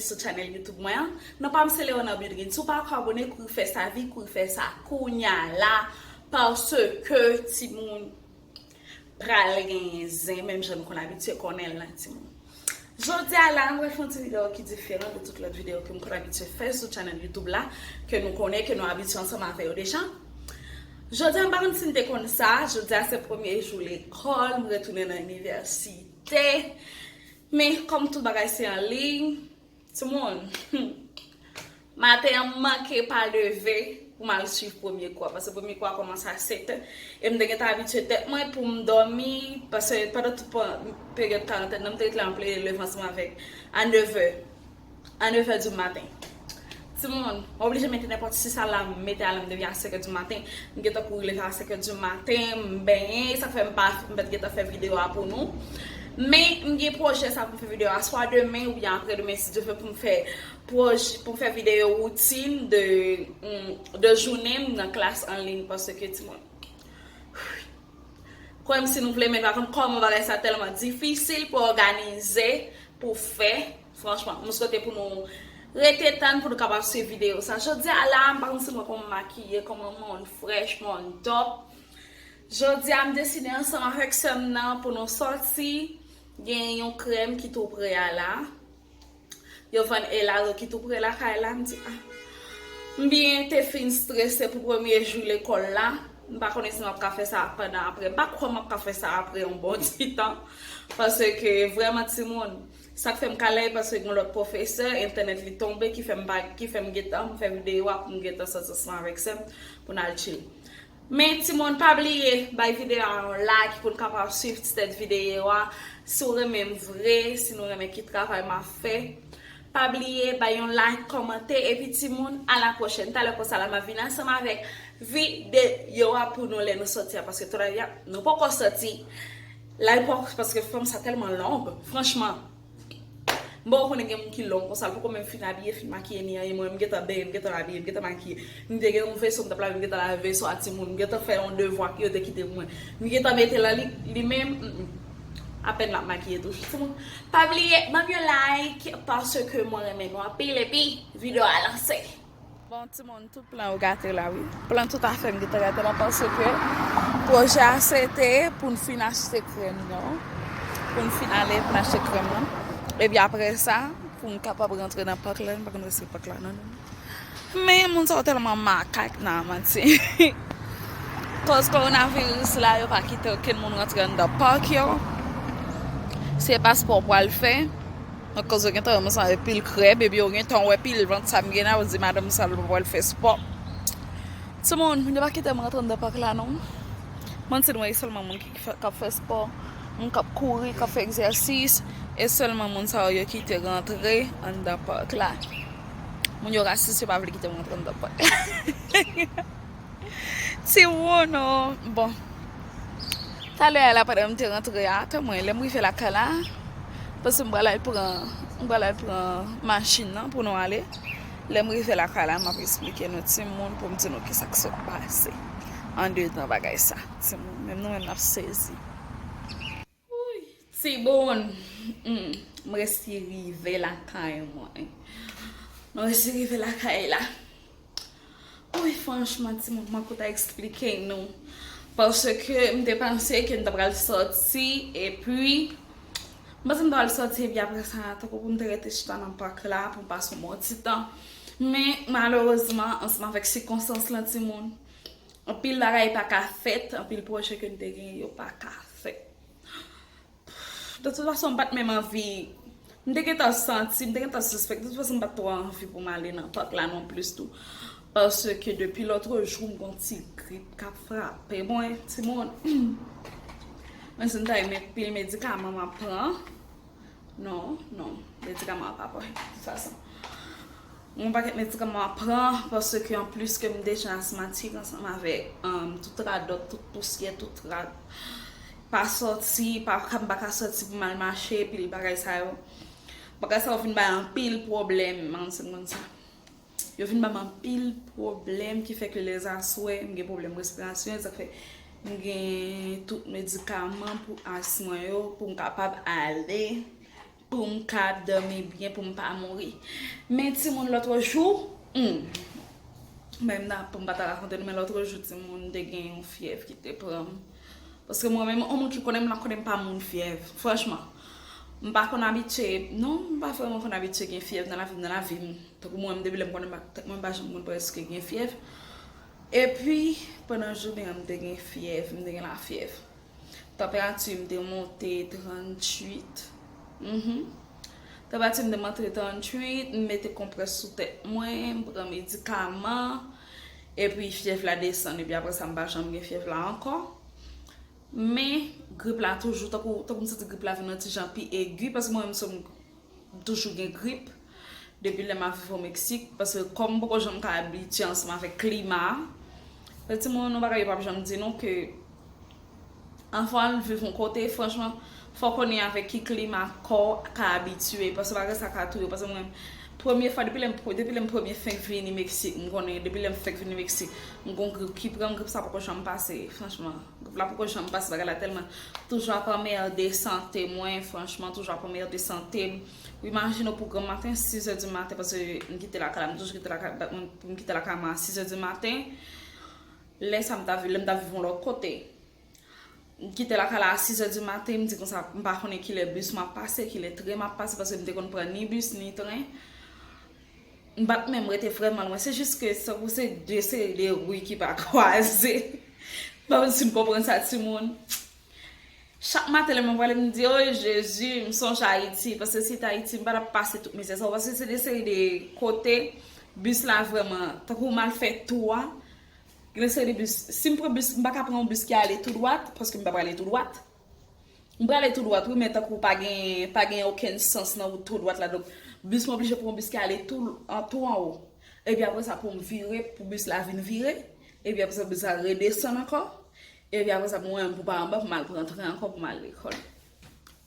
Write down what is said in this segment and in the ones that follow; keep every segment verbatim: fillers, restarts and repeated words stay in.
sou channel YouTube mwen an. Non pa m se Leona Bidrin. Si w pa ko abòne, kouri fè sa vit, kouri fè sa kounya la, paske timoun pral gen zen, menm jan nou konn abitye konnen l lan, timoun. Jodi a la, m pral fè yon ti videyo ki diferan de tout lòt videyo ke m konn abitye fè sou channel YouTube la, ke nou konnen, ke nou abitye ansanm avè yo deja. Jodi a, m pa konn si n te konn sa, jodi a se premye jou lekòl, m retounen nan inivèsite. Men, kòm tout bagay se an liy, timoun, maten an m manke pa leve pou m al swiv premye kou a, paske premye kou a kòmanse a sèt è, e m te gentan abitye tèt mwen pou m dòmi, paske pandan tout pan-, peryòd karantèn nan, m te rete la, m plede leve ansanm avèk a nèf è, a nèf è di maten. Timoun, m oblije mete nenpòt sis alam, m mete alam depi a senk è di maten. M gentan kouri leve a senk è di maten, m benyen, sa k fè m pa, m pa t gentan fè videyo a pou nou. Men, m gen pwojè sa pou m fè videyo a, swa demen oubyen apre demen, si Dye vle, pou m fè pwoj-, pou m fè videyo woutin de, mm, de jounen m nan klas an liy, paske timoun, kwè m si nou vle, men m pa konn kòman bagay sa tèlman difisil pou òganize, pou fè. Franchman, m swete pou nou rete tann pou nou kapab swiv videyo sa. Jodi a la, m pa konn si mwen kòman m makiye, kòman m on fresh, m on top. Jodi a, m deside ansanm avèk sè m nan pou nou sòti. Gen yon krèm ki tou pre a la. Yo vann Elaro ki tou pre lakay la, m di, ah. M byen te fin strese pou premye jou lekòl la. M pa konnen si m ap ka fè sa pandan apre. M pa kwè m ap ka fè sa apre yon bon ti tan. Paske vrèman timoun, sa k fè m kalè, paske gen lòt pwofesè, entènèt li tonbe, ki fè m pa, ki fè m gentan, m fè videyo a pou m gentan sòti ansanm avèk sè m, pou n al chill. Men, timoun, pa bliye, bay videyo a yon like pou n kapab swiv ti tèt videyo a. Si w renmen m vre, si nou renmen ki travay m ap fè, pa bliye, bay yon like, kòmante, epi timoun, a la pwochèn. Talè konsa la, m ap vin ansanm avèk videyo a pou nou lè nou sòti a, paske tout a, nou poko sòti. La, paske fanm sa tèlman long, franchman. M poko konnen gen moun ki long konsa, l poko menm fin abiye, fin makiye, ni anyen. Mwen, m gentan benyen, m gentan abiye, m gentan makiye. M te gen yon veso, m t ap lave, m gentan lave veso a timoun. M gentan fè yon devwa ke yo te kite pou mwen. M gentan mete l nan li, li menm, mm, mm. Apèn l ap makiye toujou. Timoun, pa bliye, ban m yon like, paske mwen renmen nou anpil, epi videyo a lanse. Bon, timoun, tout plan yo gate la, wi. Plan tout afè m gentan gate la, paske pwojè a se te pou n fin achte krèm nan. Pou n fin ale, pou n achte krèm nan. Epi apre sa, pou n kapab rantre nan pak la, m pa konn resi pak la, non, non. Men, moun sa yo tèlman makak nan manti. Kòz kowonaviris la, yo pa kite okenn moun rantre anndan pak yo. Se paspò w pral fè. Akoz yo gentan wè m ansanm avèk pil krèb, epi yo gentan wè pil vant sa m gen la, yo di madanm sa l pa pral fè spò. Timoun, yo pa kite m rantre anndan pak la non. Mwen se nou wè sèlman moun ki fè, k ap fè spò, moun k ap kouri, k ap fè egzèsis, e sèlman moun sa yo kite rantre anndan pak la. Moun yo rasis, yo pa vle kite m rantre anndan pak la. Ti Wono. Bon. Talè a la, pandan m te rantre a, tann mwen, lè m rive lakay la, paske m pral al pran, m pral al pran machin nan pou nou ale. Lè m rive lakay la, m ap esplike nou timoun pou m di nou kisa k sot pase andedan bagay sa. Timoun, menm nou menm n ap sezi. Wouy, timoun, hmm, m resi rive lakay mwen. M resi rive lakay la. Wi, franchman, timoun, manko ta eksplike nou. Paske m te panse ke m ta pral sòti, epi, m panse m ta pral sòti, epi apre sa, tankou pou m te rete chita nan pak la, pou m pase yon bon ti tan. Men, malerezman, ansanm avèk sikonstans lan, timoun, anpil bagay pa ka fèt, anpil pwojè ke m te genyen, yo pa ka fèt. De tout fason, m pa t menm anvi. M te gentan santi, m te gentan sispèk. De tout fason, m pa t twò anvi pou m ale nan pak la non plis tou. Paske depi lòt jou, m gon ti grip k ap frape mwen, timoun. Mwen se m ta renmen pil medikaman m ap pran. Non, non, medikaman an pa bon, de tout fason. Yon pakèt medikaman m ap pran, paske anplis ke m deja asmatik ansanm avèk, um, tout radòt, tout pousyè, tout rad. Pa sòti, pa, m pa ka sòti pou m al mache, pil bagay sa yo. Bagay sa yo vin bay anpil pwoblèm, m ann konn sa. Yo vin ban m anpil pwoblèm ki fè ke lèzaswè, m gen pwoblèm respirasyon, sa k fè m gen tout medikaman pou asma yo, pou m kapab ale. pou m ka dòmi byen, pou m pa mouri. Men timoun, lòtrejou, hmm, men m nan, pou m pa ta rakonte nou, men lòtrejou, timoun, te gen yon fyèv ki te pran m. Paske mwen menm, yon moun ki konnen m la konnen m pa moun fyèv. Franchman, m pa konn abitye, non, m pa vrèman konn abitye gen fyèv nan lavi m, nan lavi m. Tankou mwen, depi lè m konnen m pa, tèt mwen pa janm konn prèske gen fyèv. Epi, pandan jounen an, m te gen fyèv, m te gen lafyèv. Tanperati m te monte tranntuit. Mhm. Tanperati m te monte tranntuit, m mete konprès sou tèt mwen, m pran medikaman, epi fyèv la desann, epi apre sa, m pa janm gen fyèv la ankò. Men, grip la toujou, tankou, tankou m santi grip la vin yon ti jan pi egi, paske mwen menm, m toujou gen grip depi lè m ap viv o Meksik, paske kòm m poko janm ka abitye ansanm avèk klima a. Timoun, yon bagay yo p ap janm di nou ke anvan l viv yon kote, franchman, fòk ou konnen avèk ki klima kò w ka abitye, paske bagay sa ka touye w, paske mwen, premye fwa, depi lè m, depi lè m premye fenk vini Meksik, m konnen, depi lè m fenk vini Meksik, m gon grip ki pran m, grip sa poko janm pase, franchman. Gwoup la poko janm pase, bagay la tèlman toujou ap anmède sante mwen, franchman, toujou ap anmède sante m. Ou imajine w pou granmaten, sis è di maten, paske m kite lakay la, m toujou kite lakay, pou m kite lakay mwen a sis è di maten. Lè sa m ta vi-, lè m ta viv yon lòt kote. M kite lakay la a sis è di maten, m di konsa, m pa konnen kilè bis mwen ap pase, kilè tren mwen ap pase, paske m te konn pran ni bis, ni tren. M pa t menm rete vrèman lwen. Se jis ke se, se de seri de ri ki pa kwaze. M pa konn si n konprann sa, timoun. Chak maten, lè mwen prale, m di, "O Jezi, m sonje Ayiti." Paske si te Ayiti, m pa t ap pase tout mizè sa yo. Paske se de seri de kote, bis la vrèman, tankou m al fè tou a. Gen de seri de bis, si m pran bis, m pa ka pran yon bis ki ale tou dwat, paske m pa prale tou dwat. M prale tou dwat, wi, men tankou pa gen, pa gen okenn sans nan wout tou dwat la. Donk, bis mwen oblije pran yon bis ki ale tou, an, tou anwo. Epi apre sa, pou m vire, pou bis la vin vire. Epi apre sa, bis la redesann ankò. Epi apre sa, pou mwen, pou pa anba, pou m al pran tren ankò, pou m al lekòl.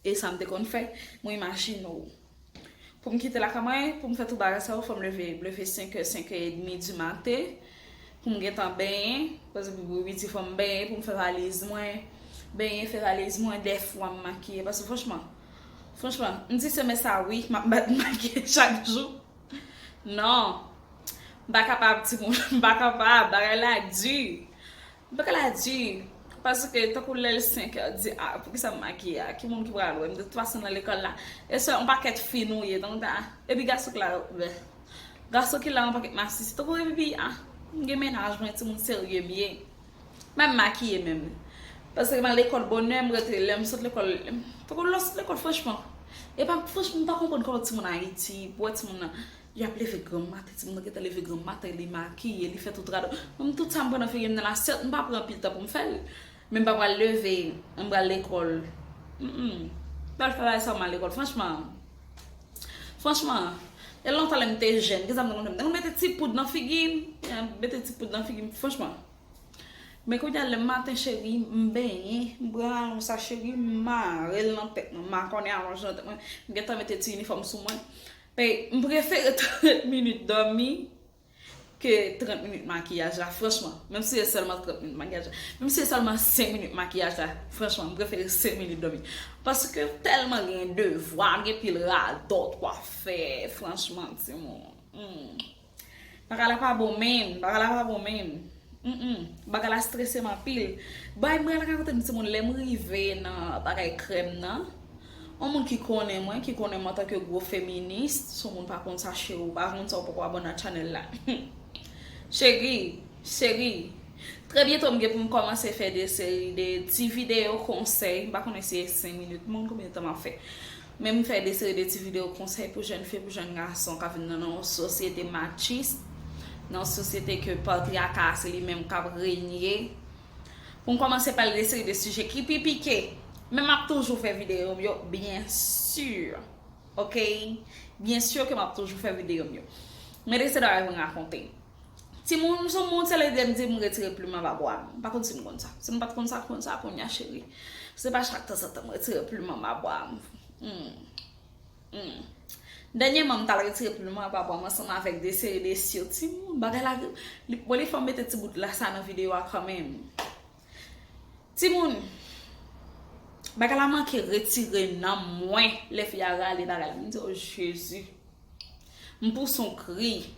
E sa m te konn fè, mwen imajine w. Pou m kite lakay mwen, pou m fè tout bagay sa yo, fò m leve, leve senk è, senk è edmi di maten, pou m gentan benyen, paske pou midi fò m benyen, pou m fè valiz mwen, benyen, fè valiz mwen, dèfwa m makiye, paske franchman, franchman, m di semèn sa wi, m ap bat makiye chak jou. Non, m pa kapab, timoun, m pa kapab, bagay la di. Bagay la di, paske tankou lè l senk è, di, "A, poukisa m makiye a? Ki moun ki pral wè m?" De tout fason, nan lekòl la, e sèl yon pakèt fi nou ye, donk ta, epi gason ki la, bè, gason ki la, yon pakèt masisi, tankou epi, a, m gen mennaj mwen, timoun serye m ye. M pa makiye menm. Paske m al lekòl bonè, m rete, lè m sot lekòl, tankou lè w sot lekòl, franchman, e pa, franchman, m pa konprann kòman timoun Ayiti, pou wè timoun nan, y ap leve granm maten, timoun nan gentan leve granm maten, li makiye, li fè tout radòt. Mwen, tout sa m pran nan figi m nan la, sèt, m pa pran anpil tan pou m fè l. Men m pa pral leve, m pral lekòl. Mm, mm. M pral fè bagay sa, m al lekòl. Franchman, franchman, e lontan lè m te jèn, gen sa m te konn fè. M te konn mete ti poud nan figi m, mete ti poud nan figi m, franchman. Men kounye a, lè maten, cheri, m benyen, m pran alonj sa, cheri, m mare l nan tèt mwen, m makònen alonj nan tèt mwen, m gentan mete ti inifòm sou mwen. E m prefere trant minit dòmi ke trant minit makiyaj la, franchman. Menm si se sèlman trant minit makiyaj la. Menm si se sèlman senk minit makiyaj la, franchman, m prefere senk minit dòmi. Paske tèlman gen devwa, gen pil radòt w ap fè, franchman, timoun. Hmm. Bagay la pa bon menm, bagay la pa bon menm. Mm, mm. Bagay la strese m anpil. Bay mwen la ka kote m timoun lè m rive nan bagay krèm nan. Yon moun ki konnen mwen, ki konnen mwen antanke gwo feminis, si yon moun pa konn sa cheri, ou pa konn sa ou poko abòne ak chanèl la. Cheri, cheri. Trè byento m gen pou m kòmanse fè de seri de ti videyo konsèy. M pa konnen si e senk minit, m konn konbyen tan m ap fè. Men m fè de seri de ti videyo konsèy pou jèn fi, pou jèn gason k ap viv nan, nan yon sosyete matchis, nan yon sosyete ke patriyaka a se li menm k ap renye. Pou m kòmanse pale de seri de sijè ki pi pike. Men m ap toujou fè videyo m yo, byen si. Oke? Byen si ke m ap toujou fè videyo m yo. Men de seri de bagay pou m rakonte. Timoun, m sou moun, se lè m di m retire plim anba bwa m. M pa konn si m konn sa. Si m pa t konn sa, konn sa kounye a, cheri. Se pa chak tanzantan m retire plim anba bwa m. Hmm. Hmm. Dènyèman, m t al retire plim anba bwa m ansanm avèk de seri de sir. Timoun, bagay la, li, bon, li fè m mete ti bout la sa nan videyo a kanmenm. Timoun, Bagay la manke retire nan mwen lè fi a rale bagay la. M di, "O Jezi." M pouse yon kri.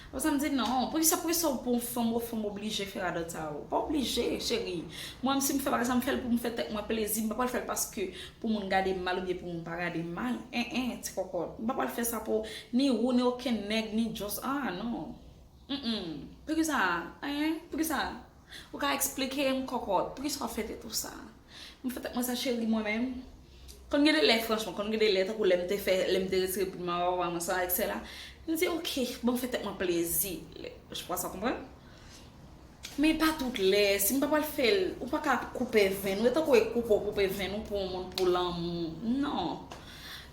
Apre sa, m di, "Non, poukisa, poukisa w pou yon fanm, yon fanm oblije fè radòt sa yo?" Pa oblije, cheri. Mwen, si m fè bagay sa, m fè l pou m fè tèt mwen plezi. M pa pral fè l paske pou moun gade m mal oubyen pou moun pa gade m mal. En, en, ti kòkòt. M pa pral fè sa pou ni ou, ni okenn nèg, ni just, ah, non. Mm-mm. Poukisa? En? Poukisa? Ou ka eksplike m, kòkòt, poukisa w ap fè tèt ou sa? M fè tèt mwen sa, cheri, mwen menm. Konn gen de lè, franchman, konn gen de lè, tankou lè m te fè, lè m te retire pil mwen, mwen sa, et cetera. M di, "Ok, bon, m fè tèt mwen plezi." Lè, je pense, ou konprann? Men pa tout lè, si m pa pral fè l, ou pa ka koupe venn ou, e tankou e koupe w koupe venn ou pou yon moun pou lanmou. Non.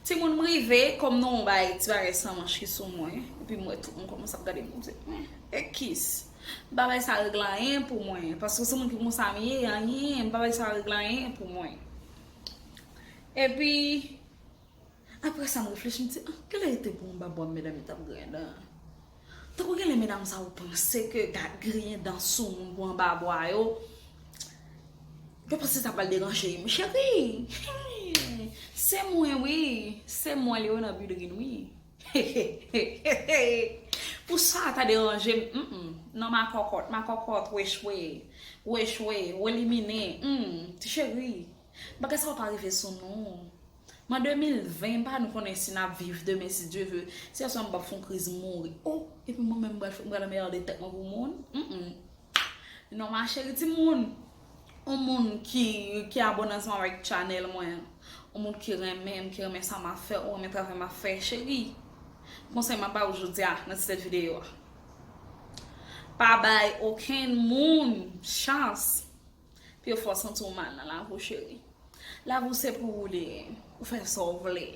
Timoun, m rive, kòm nou yon bagay, ti bagay san manch ki sou mwen, epi m wè tout moun kòmanse ap gade m, m di, "Hmm, e kis?" M pa bay sa regle anyen pou mwen, paske se moun ki konsa m ye, anyen, m pa bay sa regle anyen pou mwen. Epi, apre sa, m reflechi, m di, "Ah, genlè e te pou yon babwa medam yo t ap griyen dan." Tankou genlè medam sa yo panse ke gad griyen dan sou moun pou yon babwa yo, yo panse sa pral deranje yo. Cheri, se mwen wi, se mwen Leona Budrin wi. Pou sa ta deranje m, mm, mm. Non, ma kòkòt, ma kòkòt, wechwe, wechwe, w elimine, mm, ti cheri. Bagay sa yo pa rive sou nou. An de mil ven, m pa nou konnen si n ap viv demen, si Dye vle. Si aswè m p ap fè yon kriz mouri. Oh, epi mwen menm, m pral fè, m pral anmède tèt mwen pou moun. Mm, mm. Non, ma cheri, timoun. Yon moun ki, ki abòne ansanm avèk channel mwen. Yon moun ki renmen m, ki renmen sa m ap fè, ou renmen travay m ap fè, cheri. Konsèy m ap ba ou jodi a, nan ti tèt videyo a. Pa bay okenn moun chans pou yo fè w santi w mal nan lavi w, cheri. Lavi w se pou ou li ye. Ou fè sa w vle.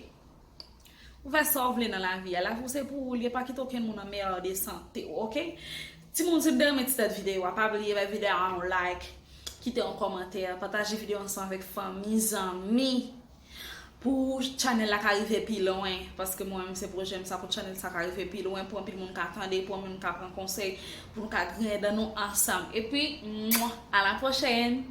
Ou fè sa w vle nan lavi a. Lavi w se pou ou li ye. Pa kite okenn moun anmède sante w, oke? Timoun, si w te renmen ti tèt videyo a, pa bliye bay videyo a yon like, kite yon kòmantè, pataje videyo ansanm avèk fanmi, zanmi, pou channel la ka rive pi lwen, paske mwen menm se pwojè m sa, pou channel sa ka rive pi lwen, pou anpil moun ka tande, pou anpil moun ka pran konsèy, pou nou ka griyen dan nou ansanm. Epi, mwa, a la pwochèn!